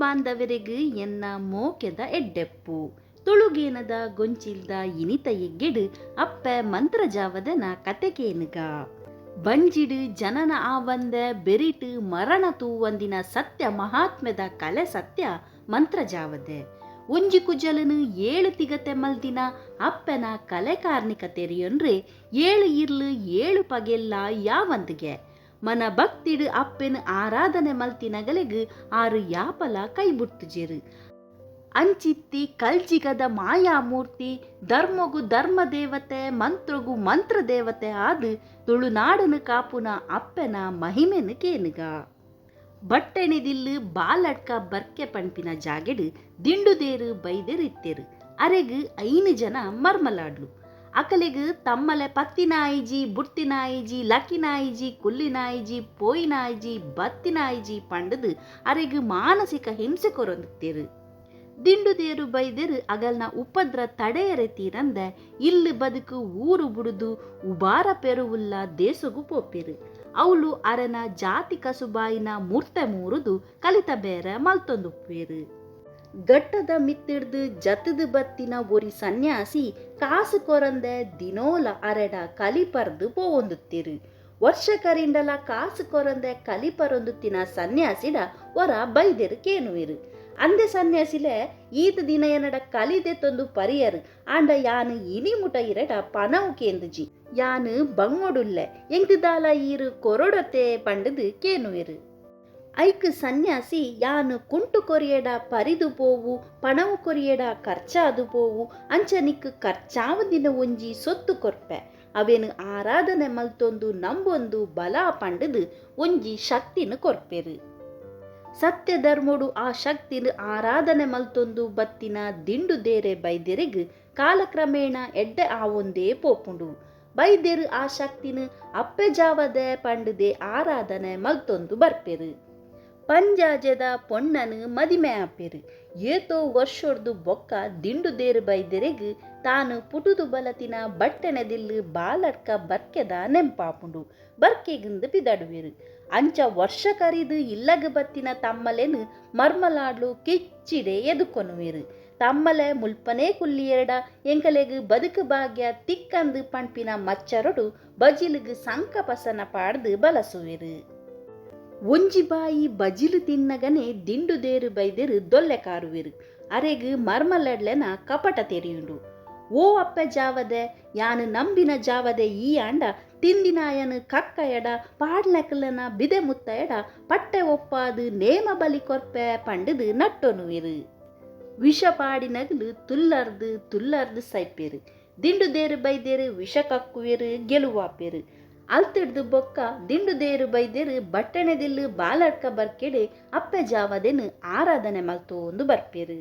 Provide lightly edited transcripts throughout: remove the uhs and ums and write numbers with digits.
ಬಾಂಧವರಿಗ್ ಎನ್ನ ಮೋಕೆದ ಎಡ್ಡೆಪ್ಪು. ತುಳುಗೇನದ ಗೊಂಚಿಲ್ದ ಇನಿತ ಎಗ್ಗೆಡ್ ಅಪ್ಪೆ ಮಂತ್ರಜಾವದೆನ ಕತೆ ಕೇನುಗ. ಬಂಜಿಡ್ ಜನನ ಆವಂದೆ ಬೆರಿಟ್ ಮರಣ ತೂವಂದಿನ ಸತ್ಯ ಮಹಾತ್ಮೆದ ಕಲೆ ಸತ್ಯ ಮಂತ್ರಜಾವದೆ. ಒಂಜಿ ಕುಜಲನ್ ಏಳು ತಿಗತೆ ಮಲ್ದಿನ ಅಪ್ಪೆನ ಕಲೆ ಕಾರ್ನಿಕ ತೆರಿಯೊನ್ರೆ ಏಳು ಇರ್ಲು ಏಳು ಪಗೆಲ್ಲ ಯಾವಂದ್ಗೆ. ಮನ ಭಕ್ತಿಡ್ ಅಪ್ಪೆನ್ ಆರಾಧನೆ ಮಲ್ತಿನಗಲೆಗ್ ಆರು ಯಾಪಲ ಕೈಬುಡ್ತುಜೆರ್. ಅಂಚಿತ್ತಿ ಕಲ್ಜಿಗದ ಮಾಯಾಮೂರ್ತಿ ಧರ್ಮೊಗು ಧರ್ಮದೇವತೆ ಮಂತ್ರೊಗು ಮಂತ್ರದೇವತೆ ಆದ್ ತುಳುನಾಡನ್ ಕಾಪುನ ಅಪ್ಪೆನ ಮಹಿಮೆನ್ ಕೇನುಗ. ಬಟ್ಟೆಣಿದಿಲ್ಲು ಬಾಲಡ್ಕ ಬರ್ಕೆ ಪನ್ಪಿನ ಜಾಗೆಡ್ ದಿಂಡುದೇರು ಬೈದೆರ್ ಇತ್ತೆರ್. ಅರೆಗ್ 5 ಜನ ಮರ್ಮಲಾಡ್ಲು. ಅಕಲೆಗ್ ತಮ್ಮಲೆ ಪತ್ತಿನಾಯಿಜಿ ಬುಡ್ತಿನಾಯಿಜಿ ಲಕ್ಕಿನಾಯಿಜಿ ಕುಲ್ಲಿನಾಯಿಜಿ ಪೋಯಿನಾಯಿಜಿ ಬತ್ತಿನಾಯಿಜಿ ಪಂಡುದು ಅರೆಗ್ ಮಾನಸಿಕ ಹಿಂಸೆ ಕೊರೊಂದಿತ್ತೆರ್. ದಿಂಡುದೇರು ಬೈದೆರ್ ಅಗಲ್ನ ಉಪದ್ರ ತಡೆಯರೆ ತೀರಂದೆ ಇಲ್ಲು ಬದುಕು ಊರು ಬುಡುದು ಉಬಾರ ಪೆರುವುಲ್ಲ ದೇಸೊಗು ಪೋಪೆರ್. ಅವಳು ಅರೆನ ಜಾತಿ ಕಸುಬಾಯಿನ ಮೂರ್ತೆ ಮೂರುದು ಕಲಿತ ಬೇರೆ ಮಲ್ತೊಂದುಪ್ಪುವೆರ್. ಗಟ್ಟದ ಮಿತ್ತಿಡ್ದು ಜತದು ಬತ್ತಿನ ಒರಿ ಸನ್ಯಾಸಿ ಕಾಸು ಕೊರಂದೆ ದಿನೋಲ ಅರೆಡ ಕಲಿಪರ್ದು ಪೋವೊಂದುತ್ತೀರು. ವರ್ಷ ಕರಿಂಡಲ ಕಾಸು ಕೊರಂದೆ ಕಲಿಪರೊಂದುತ್ತಿನ ಸನ್ಯಾಸಿಡ ಒರ ಬೈದೆರು ಕೇನುವೆರು. ಅಂದೆ ಸನ್ಯಾಸಿಲೆ ಈತ ದಿನ ಎನ್ನಡ ಕಲಿದೆ ತೊಂದು ಪರಿಯರು ಆಂಡ ಯಾನು ಇನಿ ಮುಟ ಇರಡ ಪನವು ಕೇಂದುಜಿ ಯಾನು ಬಂಗೊಡುಲ್ಲೆ ಎಂಕ್ದಾಲ ಈರು ಕೊರೊಡತೆ ಪಂಡುದು ಕೇನುವೆರು. ಐಕ್ ಸನ್ಯಾಸಿ ಯಾನು ಕುಂಟು ಕೊರಿಯಡ ಪರಿದು ಪೋವು ಪಣವು ಕೊರಿಯಡ ಖರ್ಚಾದು ಪೋವು ಅಂಚನಿಕ್ ಖರ್ಚಾವದಿನ ಒಂಜಿ ಸೊತ್ತು ಕೊರ್ಪೆ ಅವೇನು ಆರಾಧನೆ ಮಲ್ತೊಂದು ನಂಬೊಂದು ಬಲ ಪಂಡುದು ಒಂಜಿ ಶಕ್ತಿನ ಕೊರ್ಪೆರು. ಸತ್ಯ ಧರ್ಮೋಡು ಆ ಶಕ್ತಿನ ಆರಾಧನೆ ಮಲ್ತೊಂದು ಬತ್ತಿನ ದಿಂಡು ದೇರೆ ಬೈದೆರೆಗ್ ಕಾಲಕ್ರಮೇಣ ಎಡ್ಡೆ ಆವೊಂದೇ ಪೋಪುಂಡು. ಬೈದೆರು ಆ ಶಕ್ತಿನ ಅಪ್ಪೆ ಜಾವದೆ ಪಂಡುದೆ ಆರಾಧನೆ ಮಲ್ತೊಂದು ಬರ್ಪೆರು. ಪಂಜಾಜೆದ ಪೊಣ್ಣನು ಮದಿಮೆ ಆಪೆರು. ಏತೋ ವರ್ಷೊಡ್ದು ಬೊಕ್ಕ ದಿಂಡು ದೇರು ಬೈದೆರೆಗ್ ತಾನು ಪುಟುದು ಬಲತಿನ ಬಟ್ಟೆನೆದಿಲ್ಲು ಬಾಲಡ್ಕ ಬರ್ಕೆದ ನೆಂಪಾಪುಂಡು ಬರ್ಕೆಗಿಂದು ಪಿದಡುವೆರು. ಅಂಚ ವರ್ಷ ಕರಿದು ಇಲ್ಲಗ ಬತ್ತಿನ ತಮ್ಮಲೆನು ಮರ್ಮಲಾಡ್ಲು ಕಿಚ್ಚಿಡೆ ಎದುಕೊನುವೆರು. ತಮ್ಮಲೆ ಮುಲ್ಪನೇ ಕುಲ್ಲಿಯರಡ ಎಂಕಲೆಗ್ ಬದುಕು ಭಾಗ್ಯ ತಿಕ್ಕಂದು ಪಣ್ಪಿನ ಮಚ್ಚರೊಡು ಬಜಿಲುಗು ಸಂಕಪಸನ ಪಾಡ್ದು ಬಲಸುವೆರು. ಒಂಜಿ ಬಾಯಿ ಬಜಿಲು ತಿನ್ನಗನೆ ದಿಂಡು ದೇರು ಬೈದೆರು ದೊಲ್ಲೆ ಕಾರುವೆರು. ಅರೆಗ್ ಮರ್ಮಲಡ್ಲೆನ ಕಪಟ ತೆರಿಯುಂಡು. ಓ ಅಪ್ಪೆ ಜಾವದೆ ಯಾನು ನಂಬಿನ ಜಾವದೆ ಈ ಆಂಡ ತಿಂದಿನಾಯನು ಕಕ್ಕಯಡ ಪಾಡ್ಲೆಕಲನ ಬಿದೆ ಮುತ್ತಯಡ ಪಟ್ಟೆ ಒಪ್ಪಾದು ನೇಮ ಬಲಿ ಕೊರ್ಪೆ ಪಂಡುದು ನಟ್ಟೊನುವೆರು. ವಿಷ ಪಾಡಿನಗಲು ತುಲ್ಲರ್ದು ತುಲ್ಲರ್ದು ಸೈಪೇರು. ದಿಂಡು ದೇರು ಬೈದೇರು ವಿಷ ಕಕ್ಕುವೆರು ಗೆಲುವಾಪೇರು. ಅಲ್ತಿಡ್ದು ಬೊಕ್ಕ ದಿಂಡು ದೇರು ಬೈದೇರು ಬಟ್ಟೆಣೆದಿಲ್ಲು ಬಾಲಡ್ಕ ಬರ್ಕೆಡೆ ಅಪ್ಪೆ ಜಾವದೆನು ಆರಾಧನೆ ಮಲ್ತೋಂದು ಬರ್ಪೇರು.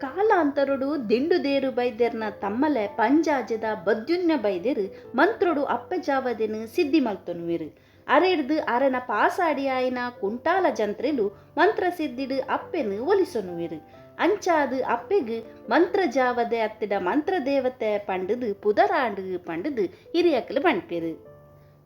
ಕಾಲಾಂತರುಡು ದಿಂಡು ದೇರು ಬೈದೆರ್ನ ತಮ್ಮಲೆ ಪಂಜಾಜದ ಬದ್ಯುನ್ಯ ಬೈದೆರು ಮಂತ್ರೊಡು ಅಪ್ಪೆ ಜಾವದೆನು ಸಿದ್ಧಿ ಮಲ್ತೊನುವೆರು. ಅರೆಡ್ದು ಅರೆನ ಪಾಸಾಡಿಯಾಯಿನ ಕುಂಟಾಲ ಜಂತ್ರೆಲು ಮಂತ್ರ ಸಿದ್ಧಿಡು ಅಪ್ಪೆನು ಒಲಿಸೊನುವೆರು. ಅಂಚಾದು ಅಪ್ಪೆಗು ಮಂತ್ರ ಜಾವದೆ ಅತ್ತಿಡ ಮಂತ್ರದೇವತೆ ಪಂಡುದು ಪುದರಾಂಡು ಪಂಡುದು ಹಿರಿಯಕಲು ಪಣ್ಪೆರು.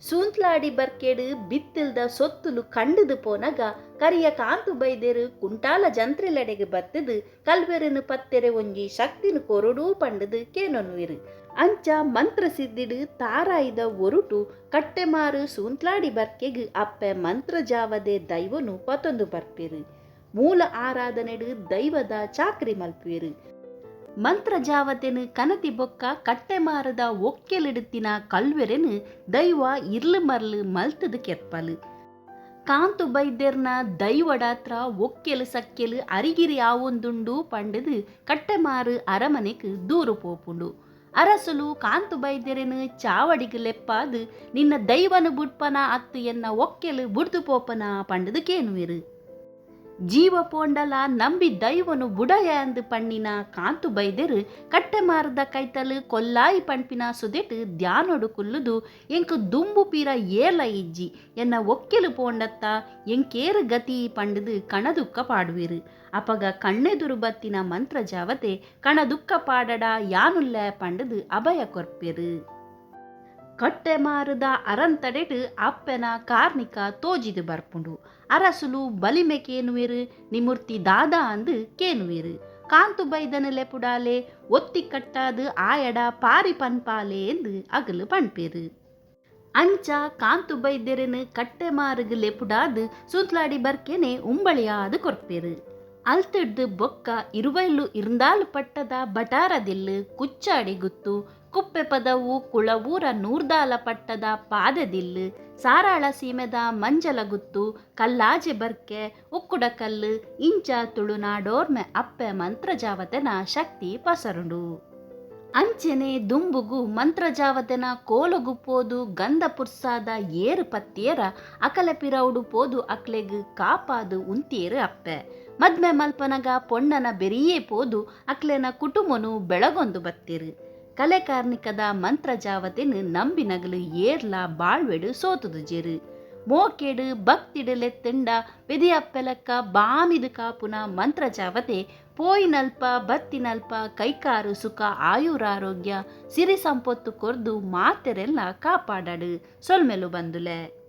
ಸೂಂತ್ಲಾಡಿ ಬರ್ಕೇಡು ಬಿತ್ತಿಲ್ದ ಸೊತ್ತುಲು ಕಂಡುದು ಪೋನಗ ಕರಿಯ ಕಾಂತು ಬೈದೆರು ಕುಂಟಾಲ ಜಂತ್ರೆಲೆಡೆಗೆ ಬತ್ತದು ಕಲ್ವೆರನು ಪತ್ತೆರೆ ಒಂಜಿ ಶಕ್ತಿನ ಕೊರಡು ಪಂಡುದು ಕೇನೊನುವೆರು. ಅಂಚ ಮಂತ್ರ ಸಿದ್ಧಿಡು ತಾರಾಯಿದ ಒರುಟು ಕಟ್ಟೆಮಾರು ಸೂಂತ್ಲಾಡಿ ಬರ್ಕೆಗ್ ಅಪ್ಪೆ ಮಂತ್ರ ಜಾವದೆ ದೈವನು ಪತೊಂದು ಬರ್ಪೆರು. ಮೂಲ ಆರಾಧನೆಡು ದೈವದ ಚಾಕ್ರಿ ಮಲ್ಪುವೆರು. ಮಂತ್ರ ಜಾವತೆನು ಕನತಿ ಬೊಕ್ಕ ಕಟ್ಟೆಮಾರದ ಒಕ್ಕೆಲಿಡುತ್ತಿನ ಕಲ್ವೆರೆನು ದೈವ ಇರ್ಲು ಮರ್ಲು ಮಲ್ತದು ಕೆರ್ಪಲು. ಕಾಂತು ಬೈದೆರ್ನ ದೈವಡಾತ್ರ ಒಕ್ಕೆಲು ಸಕ್ಕೆಲು ಅರಿಗಿರಿ ಆವೊಂದುಂಡು ಪಂಡುದು ಕಟ್ಟೆಮಾರು ಅರಮನೆಕ್ ದೂರು ಪೋಪುಂಡು. ಅರಸುಲು ಕಾಂತು ಬೈದೆರೆನು ಚಾವಡಿಗೆ ಲೆಪ್ಪಾದು ನಿನ್ನ ದೈವನು ಬುಡ್ಪನ ಅತ್ತು ಎನ್ನ ಒಕ್ಕೆಲು ಬುಡ್ದು ಪೋಪನ ಪಂಡುದು ಕೇನುವೆರು. ಜೀವ ಪೋಂಡಲ ನಂಬಿ ದೈವನು ಬುಡಯ ಅಂದು ಪಣ್ಣಿನ ಕಾಂತು ಬೈದೆರು ಕಟ್ಟೆಮಾರದ ಕೈತಲು ಕೊಲ್ಲಾಯಿ ಪಣ್ಪಿನ ಸುದೆಟು ಧ್ಯಾನೊಡು ಕುಲ್ಲುದು ಎಂಕು ದುಂಬು ಪೀರ ಏಲ ಇಜ್ಜಿ ಎನ್ನ ಒಕ್ಕೆಲು ಪೋಂಡತ್ತ ಎಂಕೇರು ಗತಿ ಪಂಡುದು ಕಣದುಕ್ಕ ಪಾಡುವೆರು. ಅಪಗ ಕಣ್ಣೆದುರು ಬತ್ತಿನ ಮಂತ್ರ ಜಾವತೆ ಕಣದುಕ್ಕ ಪಾಡಡ ಯಾನುಲ್ಲ ಪಂಡುದು ಅಭಯ ಕೊರ್ಪೆರು. ಕಟ್ಟೆಮಾರುದ ಅರಂತಡೆಟ್ ಅಪ್ಪೆನ ಕಾರ್ನಿಕ ತೋಜಿದ್ ಬರ್ಪುಂಡು. ಅರಸುಲು ಬಲಿಮೆ ಕೇನುವೆರ್, ನಿಮುರ್ತಿ ದಾದ ಅಂದ್ ಕೇನುವೆರ್. ಕಾಂತು ಬೈದನ್ ಲೆಪುಡಾಲೆ, ಒತ್ತಿ ಕಟ್ಟಾದ್ ಆಯಡ ಪಾರಿ ಪನ್ಪಾಲೆ ಎಂದ್ ಅಗಲು ಪಣ್ಪೆರ್. ಅಂಚ ಕಾಂತು ಬೈದೆರೆನ್ ಕಟ್ಟೆಮಾರುಗ್ ಲೆಪುಡಾದ್ ಸುಂತ್ಲಾಡಿ ಬರ್ಕೆನೆ ಉಂಬಳಿಯಾದ್ ಕೊರ್ಪೆರ್. ಅಲ್ತುಡ್ದ್ ಬೊಕ್ಕ ಇರುವೈಲು ಇರ್ಂದಾಲ್ ಪಟ್ಟದ ಭಟಾರದಿಲ್ಲ್, ಕುಚ್ಚಾಡಿ ಗುತ್ತು, ಕುಪ್ಪೆಪದವು ಕುಳವೂರ ನೂರ್ದಾಲ ಪಟ್ಟದ ಪಾದೆದಿಲ್ಲ್, ಸಾರಾಳ ಸೀಮೆದ ಮಂಜಲಗುತ್ತು, ಕಲ್ಲಾಜೆ ಬರ್ಕೆ, ಉಕ್ಕುಡಕಲ್ಲ್ ಇಂಚ ತುಳುನಾಡೋರ್ಮೆ ಅಪ್ಪೆ ಮಂತ್ರಜಾವದೆನ ಶಕ್ತಿ ಪಸರುಂಡು. ಅಂಚೆನೆ ದುಂಬುಗು ಮಂತ್ರಜಾವದೆನ ಕೋಲೊಗು ಪೋದು ಗಂಧ ಪುರ್ಸಾದ ಏರ್ ಪತ್ತಿಯೆರ ಅಕಲೆ ಪಿರವುಡು ಪೋದು ಅಕ್ಲೆಗ್ ಕಾಪಾದ್ ಉಂತಿಯೆರ್ ಅಪ್ಪೆ. ಮದ್ಮೆ ಮಲ್ಪನಗ ಪೊಣ್ಣನ ಬೆರಿಯೇ ಪೋದು ಅಕ್ಲೆನ ಕುಟುಮೊನು ಬೆಳಗೊಂದು ಬತ್ತೆರ್. ಕಲೆ ಕಾರ್ನಿಕದ ಮಂತ್ರಜಾವದೆನ್ ನಂಬಿನಗಲು ಏರ್ಲಾ ಬಾಳ್ವೆಡ್ ಸೋತುದುಜೆರ್. ಮೋಕೆಡ್ ಭಕ್ತಿಡ್ ಲೆತ್ತ್ಂಡ ಪೆದಿಯಪ್ಪೆಲಕ್ಕ ಬಾಮಿದ್ ಕಾಪುನ ಮಂತ್ರಜಾವದೆ ಪೋಯಿನಲ್ಪ ಬತ್ತಿನಲ್ಪ ಕೈಕಾರ್ ಸುಖ ಆಯುರಾರೋಗ್ಯ ಸಿರಿ ಸಂಪೊತ್ತು ಕೊರ್ದು ಮಾತೆರೆನ್ಲ ಕಾಪಾಡಡ್. ಸೊಲ್ಮೆಲು ಬಂದುಲೆ.